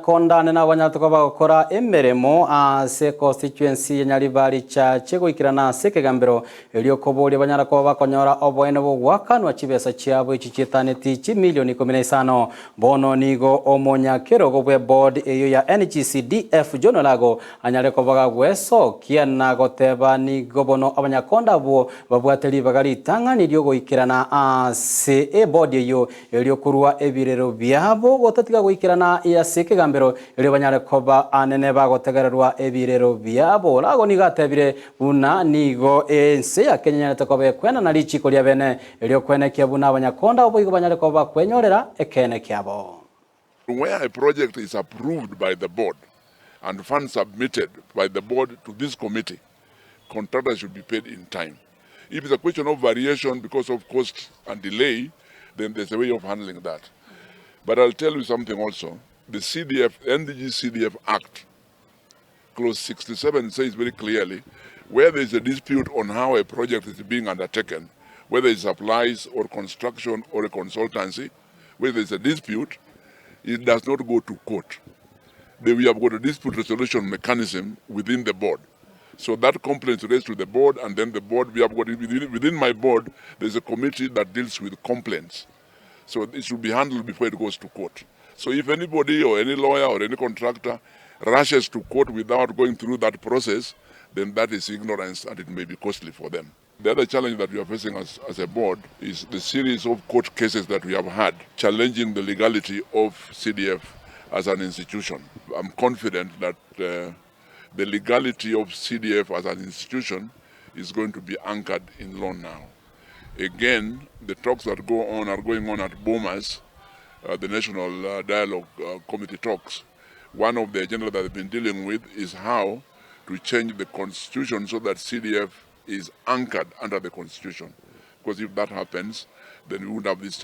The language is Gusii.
Abanyakonda ane nabo banyarete koba bagokora emeremo ase constituency ya Nyaribari Chache goikerana ase ekegambero erio koboria banyara koba bakonyora oboene bw'ogoakanwa chibesa chiabo echi chietaneti chimilioni 15. Bono nigo omonyakerogo bw'eboard eyio ya NGCDF John Olago anyare koba gagwesokia na goteba nigo bono abanyakonda abwo babwate ribaga ritang'ani riogoikerana ase eboard eyio Erio korwa ebirero biabo gotatiga goikerana ase ekegambero, erio banyare koba anene bagotegererwa ebirero biabo. Orago nigo atebire buna nigo ense ya Kenya enyarete koba ekwenana richiiko ria bene, erio kwenekia buna abanyakonda abwo boigo banyare koba bakwenyorera ekeene kiabo. Where a project is approved by the board and funds submitted by the board to this committee, contractors should be paid in time. If it's a question of variation because of cost and delay, then there's a way of handling that. But I'll tell you something also. The CDF, NDG CDF Act, clause 67 says very clearly where there is a dispute on how a project is being undertaken, whether it's supplies or construction or a consultancy, where there's a dispute, it does not go to court. Then we have got a dispute resolution mechanism within the board. So that complaint is raised to the board, and then the board, we have got within my board, there's a committee that deals with complaints. So it should be handled before it goes to court. So if anybody or any lawyer or any contractor rushes to court without going through that process, then that is ignorance and it may be costly for them. The other challenge that we are facing as a board is the series of court cases that we have had challenging the legality of CDF as an institution. I'm confident that the legality of CDF as an institution is going to be anchored in law now. Again, the talks that go on are going on at Bomas, the National Dialogue Committee talks. One of the agenda that they've been dealing with is how to change the constitution so that CDF is anchored under the constitution. Because if that happens, then we wouldn't have this challenge.